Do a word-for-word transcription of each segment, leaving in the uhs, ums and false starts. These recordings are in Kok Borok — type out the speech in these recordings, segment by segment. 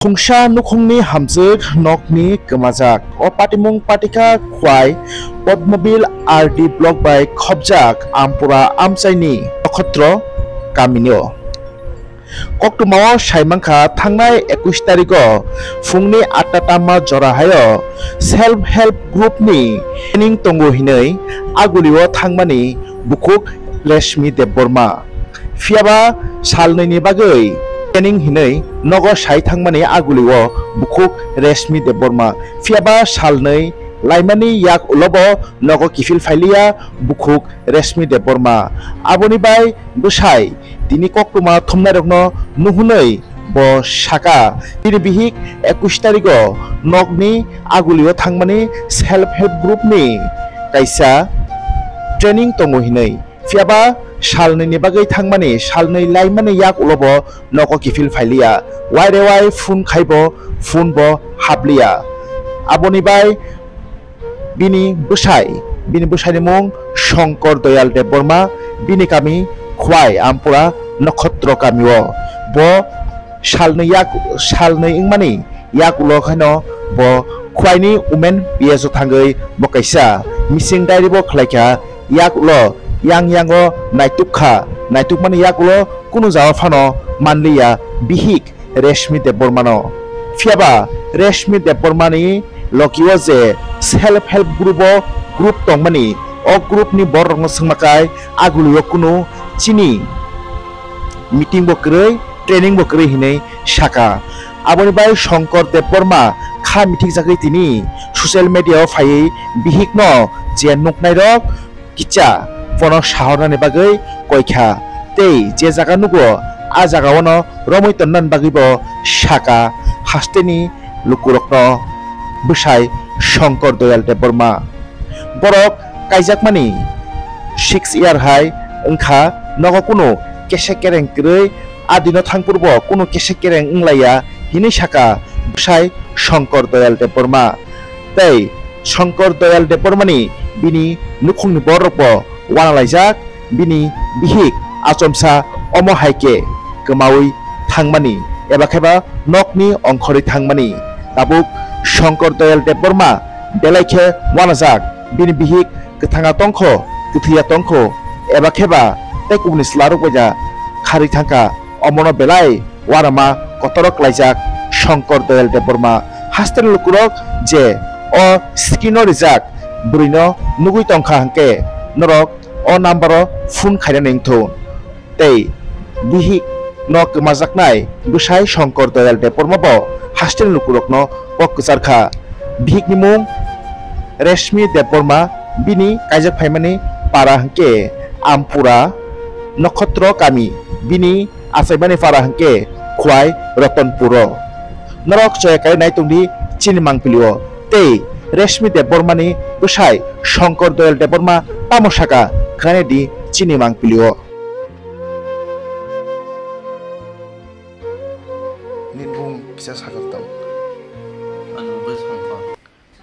Khungsa nukhungni hamjwk nokni kwmajak. O patimung patikha Khwai Padmabil R D block bai khopjak Ampura amchaini Nokhotro kamino. Koktwmao saimankha thangnai ekush tarigo phungni atta tamma jora haio self help group ni training tongo hinwi agulio thangmani bukhuk Reshmi Debbarma. Phiyaba salnwini bagwi training hinwi nogo sai thangmani agulio bukhuk Reshmi Debbarma. Phiyaba salnwi laimani yak ulobo nogo kiphil phailiya bukhuk Reshmi Debbarma. Aboni bai bwsai tini koktwma thumnairokno nuhunwi bo saka, bini bihik ekush tarigo nokni agulio thangmani self help group ni kaisa training tongo hinwi. Phiyaba salnwini bagwi thangmani, salnwi laimani yak ulobo nogo kiphil phailiya. Waire wai phone khaibo, phone bo hapliya. Aboni bai bini bwsai, bini bwsaini mung Shankar Doyal Debbarma, bini kami Khwai Ampura Nokhotro kamio. Bo salnwi yak, salnwi wngmani yak ulo khaino bo Khwaini Women P S o thangwi bo kaisa missing diary bo khlaikha. Yak ulo yang yango naituk kha, naitukmani yak ulo kunu jaga phano manliya bihik Reshmi Debbarmano. Phiyaba Reshmi Debbarmani logio je self help group o group tongmani, o group ni borok rokno swngma kai agulio kunu chini meeting bo kwrwi, training bo kwrwi hinwi saka. Aboni bai Shankar Debbarma kha mithikjagwi tini social media o phaiwi bihikno je nuknairok kicha bono sahornani bagwi koikha, tei je jaga nugo a jagao no romwi tonnani bagwi bo saka hasteni lukurokno bwsai Shankar Doyal Debbarma. Borok kaijakmani six year hai wngkha, nogo kunu kesek kereng kwrwi, a dino thangphuru bo kunu kesek kereng wnglaiya hinwi saka bwsai Shankar Doyal Debbarma. Tei Shankar Doyal Debbarmani bini nukhungni borok bo wanalaijak, bini bihik achomsa omo hai khe kwmaui thangmani eba khe ba nokni ongkhorwi thangmani. Tabuk Shankar Doyal Debbarma belai khe wanajak, bini bihik kwthanga tongkho, kwthwiya tongkho, eba khe ba tei kubuni chwlarok bai da kharwi thangkha, omono belai uanama kotorok klaijak Shankar Doyal Debbarma. Hasteni lukurok je o screen o rijak bwrwino nugwi tongkha hwnkhe norok o number o phone khainani wngthun. Tei bihik no kwmajaknai bwsai Shankar Doyal Debbarma bo hasteni lukurokno kok kwcharkha. Bihikni mung Reshmi Debbarma, bini kaijak phaimani para hwnkhe Ampura Nokhotro kami, bini achaimani para hwnkhe Khwai Ratanpuro. Norok choya kai nai tongdi chini mangpilio. Tei Reshmi Debbarmani bwsai Shankar Doyal Debbarma tamo saka khwnani di chini mangpilio. Nini bung kisa sakha tong. Ani bung khe Shankar.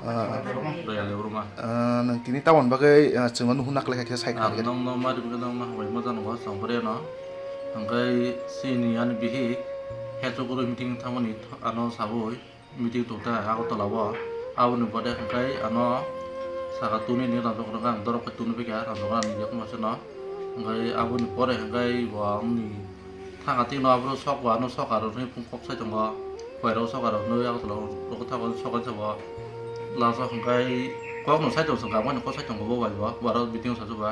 Ah, Doyal Debbarma. Ah, nang tini tamoni bagwi, ah, chwngno nuhun naklai kha kisa sai khna. Nang no mari bwkhe nang ma hambai ma jano go chwng bwrwi no. Hwnkhe chini ani bihik hecho guru meeting thangmani ano sabui meeting tongkha Agartala o. Aboni pore hwnkhe ano saka tuni ni ramjak rwkha ang dorok khe tuni bikha ramjak rani yakung masa no. Hwnkhe aboni pore hwnkhe bo ang ni Thangka tino aboro sok bo ano sok aro hwnwi phung kok sai tongo. Koirok sok aro hwnwi Agartala o rokho thago sok ani sabo. Last o hwnkhe kokno sai tong chwng kha, mani kok sai tongo bo bai bo, bo aro meeting o sajak ba.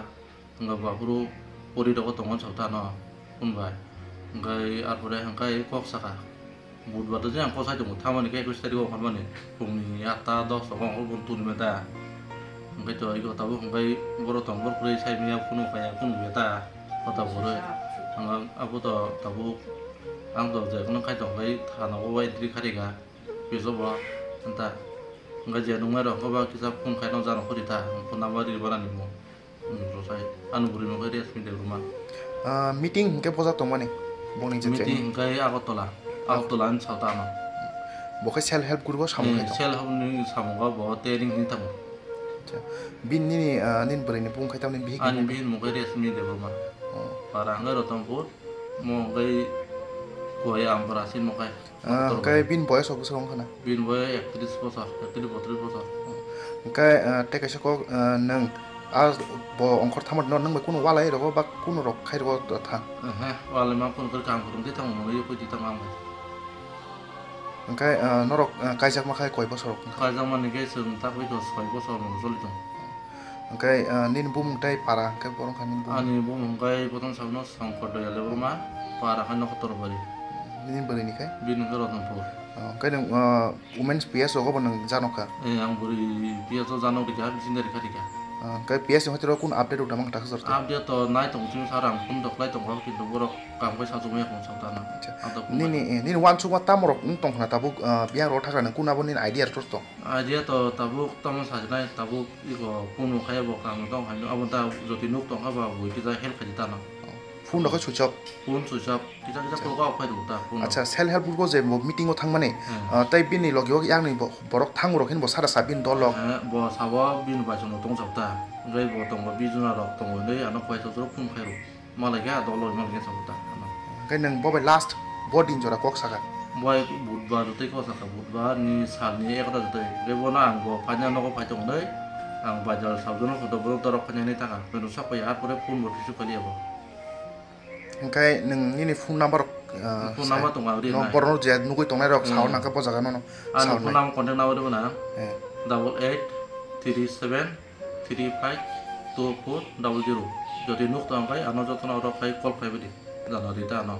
Hwnkhe bo aphuru pori rokho tongmani sabo ta ano hwn bai. Hwnkhe arpore hwnkhe kok sakha. Budbar to jeng kosai tongo, thamani khe ekush tarikh o hwnmani phungni atta dos o kok bo tuni meta. Hwnkhe to iko tabuk hwnkhe borok tong bor kwrwi sai manya phunu kaya phunu meta kota borwi. Ang abo to tabuk ang to je phunu khai tong khai thana o entry kharika piso bo anta. Hwnkhe je nungmai rok hwnkhe ba kisa phone khai no jano khori ta phone number ri banani mo. Hmm, rosai. Ano bwrwi mokhe Reshmi Debbarma. Ah, meeting hwnkhe boja tongmani? Bongni je meeting training? Hwnkhe Agartala. Agartala ani sata ano. Bo khe self help group o samung Hmm, khai tong? Self help ni samung o bo training ni tamo. Acha. Bini nini, ah, nini bwrwi ni bung khai tamni bihik ni Ani bung? Bihik mokhe Reshmi Debbarma. Oh. Para hwnkhe Ratanpur. Mo hwnkhe Kuai ang bwra sin mo kai. Ah, Doctor hwnkhe bai. Bini boyes rok bwswk wngkha na? Bini boyes ektrish bosor, ektrish bottrish bosor. Hwnkhe, ah, tei kaisa kok, ah, nwng, ah, bo ongkhor tamo no nwng bai kunu walai rogo ba kunu rok khai rogo thang? Ehe, walai ma kunu khe kaham kwrwng tei tamo mwnwi pui twi tamo ang bai. Hwnkhe, ah, norok, ah, kaijakma khai koi bosor rok wngkha? Kaijakmani khe chwng tak bai khe soi bosor mwnwi choli tongo. Hwnkhe, ah, nini bumung tei para hwnkhe borok wngkha nini bumung? Ani bumung hwnkhe bodon sabno Songkor Doyal Debbarma, para khe Nokotor Bari. Nini bwrwini khe? Bini hwnkhe Ratanpur. Ah, hwnkhe nwng, ah, Women's P S rogo bo nwng janok kha? Eh, ang bwrwi P S o janok rikha, bising de rikha rikha. Ah, hwnkhe P S ni hoitero kun update rok tamo taksa jor tong? Update to nai tong simi sar ang phone doklai tong kha, kintu borok kam khai sajwk ya kong sa tana. Acha. Ang to phone nini, eh, nini wansukma tamo rok wng tong khna tabuk, ah, biyang rok thakra nwng kun abo nini idea rok tong? Idea to tabuk tamo sajnai tabuk iko phone bo khai bo kam tong hai abo ta joti nuk tong kha ba bui kisa help khai tana. Phone rok khe switch off? Phone switch off. Kisa kisa acha. Kok kok phai rok ta phone. Acha, self help group o je bo meeting o thangmani, hmm, ah, tei bini logi o yang ni bo-, borok thang rok hin bo sara sa bini dol rok. Eh, bo sabo bini bai chwng tong chok ta. Hwnkhe bo tongo bijuna rok tongo hwnwi ano koi sosoro phone khai rok. Malai khe a dol rok malai khe chok ta ano. Hwnkhe nwng bo bai last bo din jora kok saka? Bo ai budbar tei kok saka budbar ni sal ni ekta tei. Hwnkhe bono ang bo phaina nogo phai tong hwnwi ang bai jora sabjano photo bono dorok phaina hwnwi thangkha. Hwnkhe rwsak pai ya, ar pore phone bo receive kaliya bo. Hwnkhe nwng nini phone number rok, ah, phone number tongo, ang ri no nai. Borokno je nugwi tongnai rok, hmm, sao nangkhe bo jaga no, ano sao phone nai. Number contact number rwna, eh, double eight three seven three five two four double zero. Jodi nuk tong khe ano jotono rok khai call khai bidi. Jana rita ano.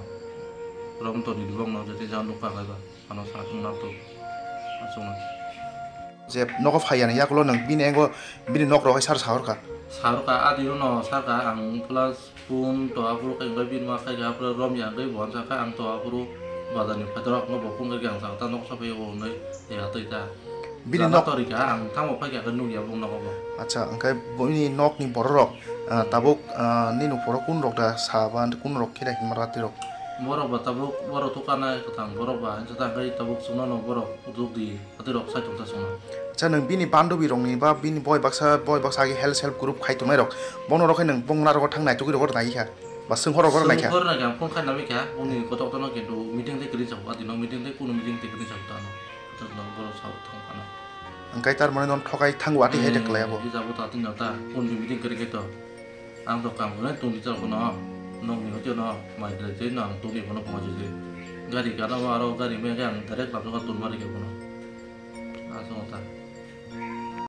Rom to ni dibong no jodi jang nuk ka khai ba. Ano sa thung na to. Asung na. Je nogo phai yani yakulo nwng bini engo bini nok rok hai sar sahor kha. Sahor kha adi no sar kha ang plus phone to aphuru khe wngkha bini ma khai kha aphuru rom ya wngwi bo sa kha ang to aphuru bazar ni phator rok no bo phone khe ang sa ta nok sa phai bo hwnwi ya twi ta. Bini nok to rikha ang tamo phai kha nuk ya bo nogo bo. Acha, hwnkhe bini nok ni borok rok, ah, tabuk, ah, nini borok kun rok da sa ba kun rok khe da hinma rati rok. Borok ba tabuk borok to kana kwthang borok ba hinsa ta khe tabuk chwngno no borok duk di. Atwi rok sai tongsa songno. Acha, nwng bini bandobi rokni ba bini boi baksa, boi baksa age health self group khai tongnai rok. Bono rok khe nwng bong narok thang nai tugui rok nai kha. Ba sung horok rok nai kha. Sung horok nai kha, phone khai nami kha. Boni kotok tono kintu meeting tei kwrwi chak, ati no meeting tei kuno meeting tei kwrwi chak tano. Chak no borok sa thong khana. Hwnkhe tar mane non thokai thango ati hai de klai abo. Ijabo ta tin ta, phone meeting kwrwi khe to. Ang to kam hwnwi tongdi chwla bono, nokni hoite no mai khlai twi no ang tongdi bono poma jodi. Gari gana o aro gari maya khe ang direct labjagha tongma rikhe bono. Aswk ta.